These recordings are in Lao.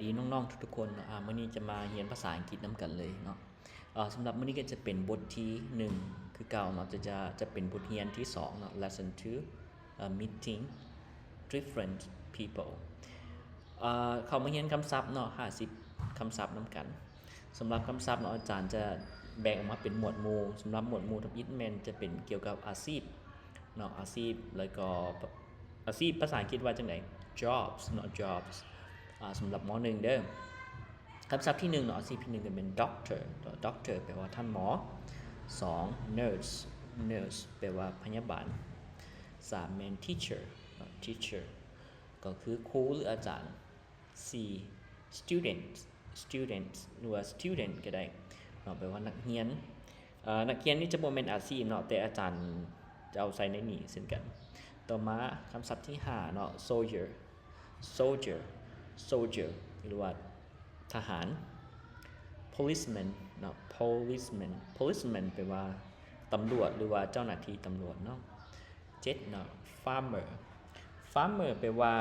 ດີນ້ອງໆທຸກໆຄົນເນາະ. ອາ ມື້ນີ້ຈະມາຮຽນພາສາອັງກິດນຳກັນເລີຍເນາະ. ອາ ສຳລັບມື້ນີ້ກໍຈະເປັນບົດທີໜຶ່ງຄືເກົ່າເນາະ, ຈະ ຈະ ຈະເປັນບົດຮຽນທີສອງເນາະ, Lesson two, ເອີ Meeting Different People. ອາ ເຂົ້າມາຮຽນຄຳສັບເນາະ, ຫ້າສິບຄຳສັບນຳກັນ. ສຳລັບຄຳສັບເນາະ, ອາຈານຈະແບ່ງອອກມາເປັນໝວດໝູ່. ສຳລັບໝວດໝູ່ທຳອິດແມ່ນຈະເປັນກ່ຽວກັບອາຊີບເນາະ, ອາຊີບ ແລ້ວກໍອາຊີບພາສາອັງກິດວ່າຈັ່ງໃດ? Jobs ເນາະ, jobs. ອາ ສຳລັບ ມໍໜຶ່ງ ເດີ. ຄຳສັບທີໜຶ່ງເນາະ, ອາຊີບທີໜຶ່ງກໍແມ່ນ Doctor ເນາະ, Doctor ແປວ່າທ່ານໝໍ. ສອງ Nurse, Nurse ແປວ່າພະຍາບານ. ສາມແມ່ນ Teacher ເນາະ, Teacher ກໍຄືຄູ ຫຼື ອາຈານ. ສີ່ Student, Student ຫຼືວ່າ Student ກໍໄດ້ເນາະ, ແປວ່ານັກຮຽນ. ເອີ ນັກຮຽນນີ້ຈະບໍ່ແມ່ນອາຊີບເນາະ, ແຕ່ອາຈານຈະເອົາໃສ່ໃນນີ້ເຊັ່ນກັນ. ຕໍ່ມາຄຳສັບທີຫ້າເນາະ, Soldier, Soldier, Soldier ຫຼືວ່າທະຫານ. Policeman ເນາະ, Policeman, Policeman ແປວ່າຕຳຫຼວດ ຫຼືວ່າເຈົ້າໜ້າທີ່ຕຳຫຼວດເນາະ. ເຈັດເນາະ, Farmer, Farmer ແປວ່າ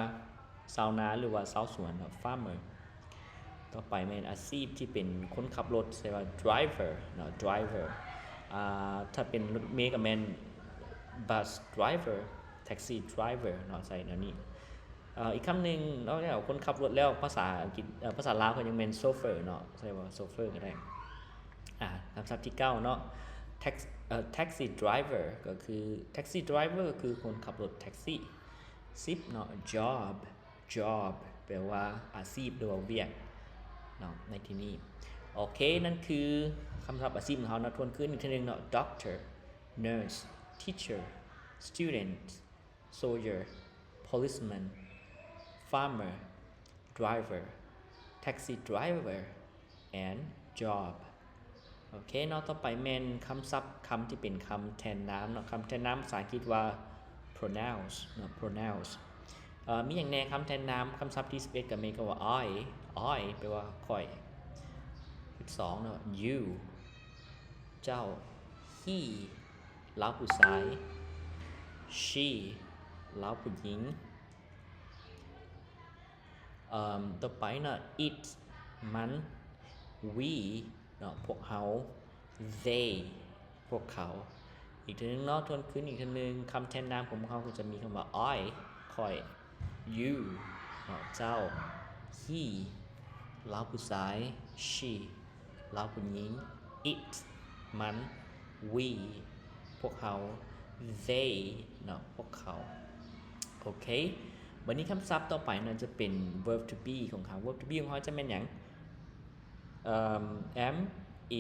ຊາວນາ ຫຼືວ່າຊາວສວນເນາະ, Farmer. ຕໍ່ໄປແມ່ນອາຊີບທີ່ເປັນຄົນຂັບລົດ, ໃຊ້ວ່າ Driver ເນາະ, Driver. ອາ ຖ້າເປັນລົດເມກໍແມ່ນ Bus Driver, Taxi Driver ເນາະ, ໃຊ້ແນວນີ້. ເອີ ອີກຄຳໜຶ່ງ, ນອກຈາກຄົນຂັບລົດແລ້ວ, ພາສາອັງກິດ, ເອີ ພາສາລາວເຂົາຍັງແມ່ນ Chauffeur ເນາະ, ໃຊ້ວ່າ Chauffeur ກໍໄດ້. ອາ ຄຳສັບທີເກົ້າເນາະ, Tax, ເອີ Taxi Driver ກໍຄື Taxi Driver ກໍຄືຄົນຂັບລົດແທັກຊີ. ສິບເນາະ, Job, Job ແປວ່າອາຊີບ ຫຼືວ່າວຽກເນາະ ໃນທີ່ນີ້. ໂອເຄ, ນັ້ນຄືຄຳສັບອາຊີບຂອງເຮົາເນາະ. ທວນຄືນອີກເທື່ອໜຶ່ງເນາະ, Doctor, Nurse, Teacher, Student, Soldier, Policeman, Farmer, Driver, Taxi Driver and Job. ໂອເຄເນາະ, ຕໍ່ໄປແມ່ນຄຳສັບ, ຄຳທີ່ເປັນຄຳແທນນາມເນາະ. ຄຳແທນນາມພາສາອັງກິດວ່າ pronouns ເນາະ, pronouns. ເອີ ມີຫຍັງແດ່ຄຳແທນນາມ? ຄຳສັບທີສິບເອັດກໍມີຄຳວ່າ I, I ແປວ່າຂ້ອຍ. ສິບສອງເນາະ, you ເຈົ້າ. He ລາວຜູ້ຊາຍ. She ລາວຜູ້ຍິງ. ເອີ ຕໍ່ໄປເນາະ, it ມັນ. We ເນາະ, ພວກເຮົາ. They ພວກເຂົາ. ອີກເທື່ອໜຶ່ງເນາະ, ທວນຄືນອີກເທື່ອໜຶ່ງ, ຄຳແທນນາມຂອງພວກເຮົາກໍຈະມີຄຳວ່າ I ຂ້ອຍ. You ເນາະ, ເຈົ້າ. He ລາວຜູ້ຊາຍ. She ລາວຜູ້ຍິງ. It ມັນ. We ພວກເຮົາ. They ເນາະ, ພວກເຂົາ. ໂອເຄ, ບັດນີ້ຄຳສັບຕໍ່ໄປເນາະ ຈະເປັນ verb to be ຂອງເຮົາ. Verb to be ຂອງເຮົາຈະແມ່ນຫຍັງ? ເອີ am,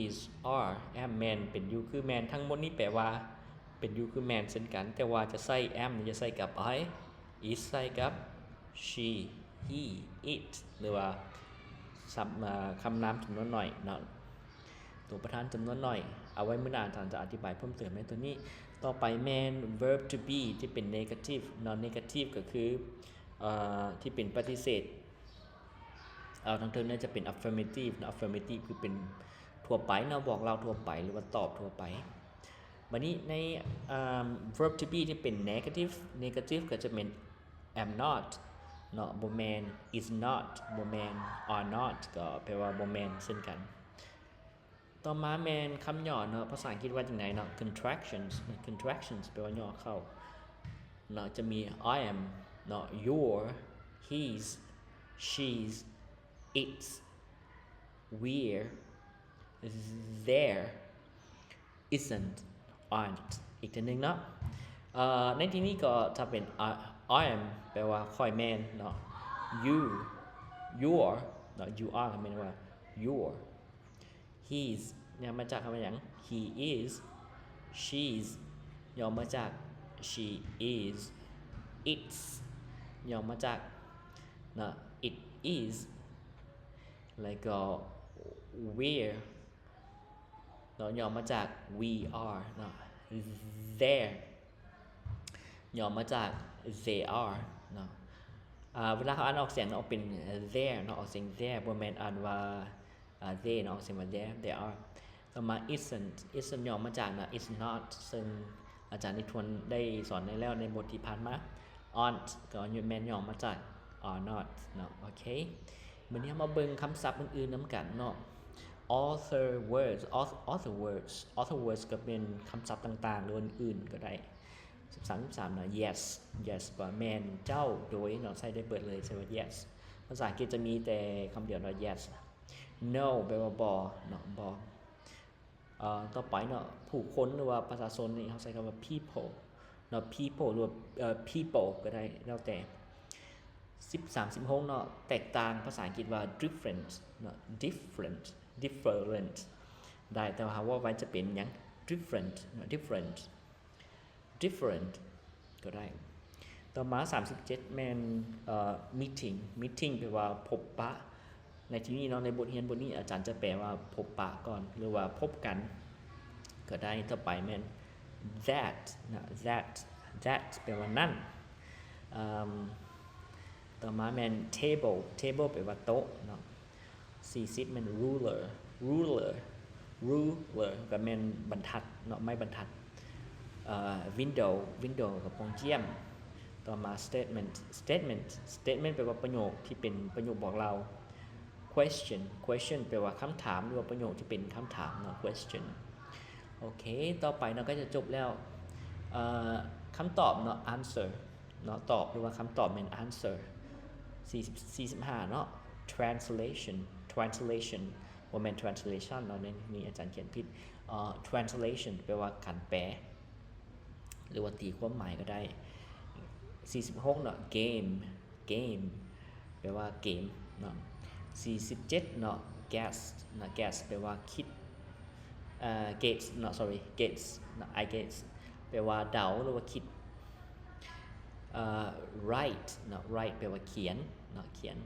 is, are. Am ແມ່ນ, ເປັນຢູ່ຄືແມ່ນ. ທັງໝົດນີ້ແປວ່າເປັນຢູ່ຄືແມ່ນເຊັ່ນກັນ, ແຕ່ວ່າຈະໃຊ້ am ຈະໃຊ້ກັບ I, is ໃຊ້ກັບ she, he, it ຫຼືວ່າ ຄຳນາມຈຳນວນໜ້ອຍເນາະ, ຕົວປະທານຈຳນວນໜ້ອຍ. ເອົາໄວ້ມື້ໜ້າອາຈານຈະອະທິບາຍເພີ່ມເຕີມໃນຕົວນີ້. ຕໍ່ໄປແມ່ນ verb to be ທີ່ເປັນ negative ເນາະ, negative ກໍຄື ເອີ ທີ່ເປັນປະຕິເສດ. ເອົາທາງເທິງນີ້ຈະເປັນ affirmative ເນາະ, affirmative ຄືເປັນທົ່ວໄປເນາະ, ບອກເລົ່າທົ່ວໄປ ຫຼືວ່າຕອບທົ່ວໄປ. ບັດນີ້ໃນ ເອີ verb to be ທີ່ເປັນ negative, negative ກໍຈະແມ່ນ am not ເນາະ, ບໍ່ແມ່ນ, is not ບໍ່ແມ່ນ, are not ກໍແປວ່າບໍ່ແມ່ນເຊັ່ນກັນ. ຕໍ່ມາແມ່ນຄຳຫຍໍ້ເນາະ, ພາສາອັງກິດວ່າຈັ່ງໃດເນາະ? Contractions, contractions ແປວ່າຫຍໍ້ເຂົ້າເນາະ, ຈະມີ I am ເນາະ, your, his, she's, its, we're, their, isn't, aren't. ອີກເທື່ອໜຶ່ງເນາະ, ເອີ ໃນທີ່ນີ້ກໍຖ້າເປັນ I, I am ແປວ່າຂ້ອຍແມ່ນເນາະ, you, your ເນາະ, you are ກໍແມ່ນວ່າ your. He's ຫຍໍ້ມາຈາກຄຳວ່າຫຍັງ? He is. She's ຫຍໍ້ມາຈາກ she is. It's ຫຍໍ້ມາຈາກເນາະ it is. ແລ້ວກໍ we're ເນາະ ຫຍໍ້ມາຈາກ we are ເນາະ. They're ຫຍໍ້ມາຈາກ they are ເນາະ. ອາ ເວລາເຮົາອ່ານອອກສຽງອອກເປັນ there ເນາະ, ອອກສຽງ there ບໍ່ແມ່ນອ່ານວ່າ ອາ they ເນາະ, ອອກສຽງວ່າ there, they are. ຕໍ່ມາ isn't, isn't ຫຍໍ້ມາຈາກເນາະ is not ເຊິ່ງອາຈານນິທວນໄດ້ສອນໄດ້ແລ້ວໃນບົດທີ່ຜ່ານມາ. Aren't ກໍແມ່ນຫຍໍ້ມາຈາກ are not ເນາະ. ໂອເຄ, ມື້ນີ້ເຮົາມາເບິ່ງຄຳສັບອື່ນໆນຳກັນເນາະ. Other words, oth- other words, other words ກໍເປັນຄຳສັບຕ່າງໆ ຫຼື ອື່ນໆກໍໄດ້. ສິບສາມ ສິບສາມເນາະ yes, yes ວ່າແມ່ນ ເຈົ້າ ໂດຍເນາະ ໃຊ້ໄດ້ເບິດເລີຍ ໃຊ້ວ່າ yes. ພາສາອັງກິດຈະມີແຕ່ຄຳດຽວເນາະ yes. No ແປວ່າບໍ່ເນາະ ບໍ່. ເອີ ຕໍ່ໄປເນາະ ຜູ້ຄົນ ຫຼືວ່າປະຊາຊົນນີ້ ເຮົາໃຊ້ຄຳວ່າ people ເນາະ people ຫຼືວ່າ ເອີ people ກໍໄດ້ ແລ້ວແຕ່. ສິບສາມ ສິບຫົກເນາະ ແຕກຕ່າງ ພາສາອັງກິດວ່າ different ເນາະ different, different ໄດ້ ແຕ່ວ່າເຮົາເວົ້າໄວຈະເປັນຫຍັງ different ເນາະ different, different ກໍໄດ້. ຕໍ່ມາ ສາມສິບເຈັດ ແມ່ນ ເອີ meeting, meeting ແປວ່າພົບປະ. ໃນທີ່ນີ້ເນາະ ໃນບົດຮຽນບົດນີ້ ອາຈານຈະແປວ່າພົບປະກ່ອນ ຫຼືວ່າພົບກັນກໍໄດ້. ຕໍ່ໄປແມ່ນ that ນະ that, that ແປວ່ານັ້ນ. ເອີ ຕໍ່ມາແມ່ນ table, table ແປວ່າໂຕະເນາະ. ສີ່ສິບແມ່ນ ruler, ruler, ruler ກໍແມ່ນບັນທັດເນາະ ໄມ້ບັນທັດ. ເອີ window, window ກໍປ່ອງຈຽມ. ຕໍ່ມາ statement, statement, statement ແປວ່າປະໂຫຍກທີ່ເປັນປະໂຫຍກບອກເລົ່າ. Question, question ແປວ່າຄຳຖາມ ຫຼືວ່າປະໂຫຍກທີ່ເປັນຄຳຖາມເນາະ question. ໂອເຄ ຕໍ່ໄປເນາະ ໃກ້ຈະຈົບແລ້ວ. ເອີ ຄຳຕອບເນາະ answer ເນາະ ຕອບ ຫຼືວ່າຄຳຕອບແມ່ນ answer. ສີ່ສິບ ສີ່ສິບຫ້າເນາະ translation, translation ບໍ່ແມ່ນ translation ເນາະ ໃນນີ້ອາຈານຂຽນຜິດ. ເອີ translation ແປວ່າການແປ ຫຼືວ່າຕີຄວາມໝາຍກໍໄດ້. ສີ່ສິບຫົກເນາະ game, game ແປວ່າເກມເນາະ. ສີ່ສິບເຈັດເນາະ guess ເນາະ guess ແປວ່າຄິດ. ເອີ guess ເນາະ sorry, guess ເນາະ I guess ແປວ່າເດົາ ຫຼືວ່າຄິດ. ເອີ write ເນາະ write ແປວ່າຂຽນເນາະ ຂຽນ.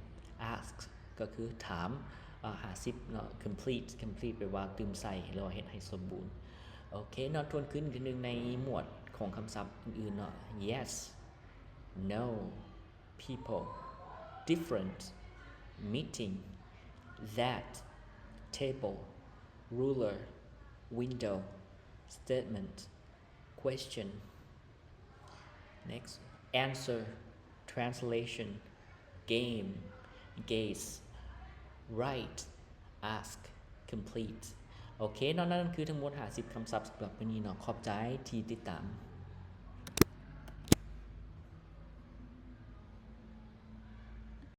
ask ກໍຄືຖາມ. ເອີ ຫ້າສິບເນາະ complete, complete ແປວ່າຕື່ມໃສ່ ຫຼືວ່າເຮັດໃຫ້ສົມບູນ. ໂອເຄເນາະ ທວນຄືນອີກເທື່ອໜຶ່ງໃນໝວດຂອງຄຳສັບອື່ນໆເນາະ. yes, no, people, different, meeting, that, table, ruler, window, statement, question, next, answer, translation, game, guess, write, ask, complete. ໂອເຄເນາະ ນັ້ນຄືທັງໝົດຫ້າສິບຄຳສັບສຳລັບມື້ນີ້ເນາະ. ຂອບໃຈທີ່ຕິດຕາມ.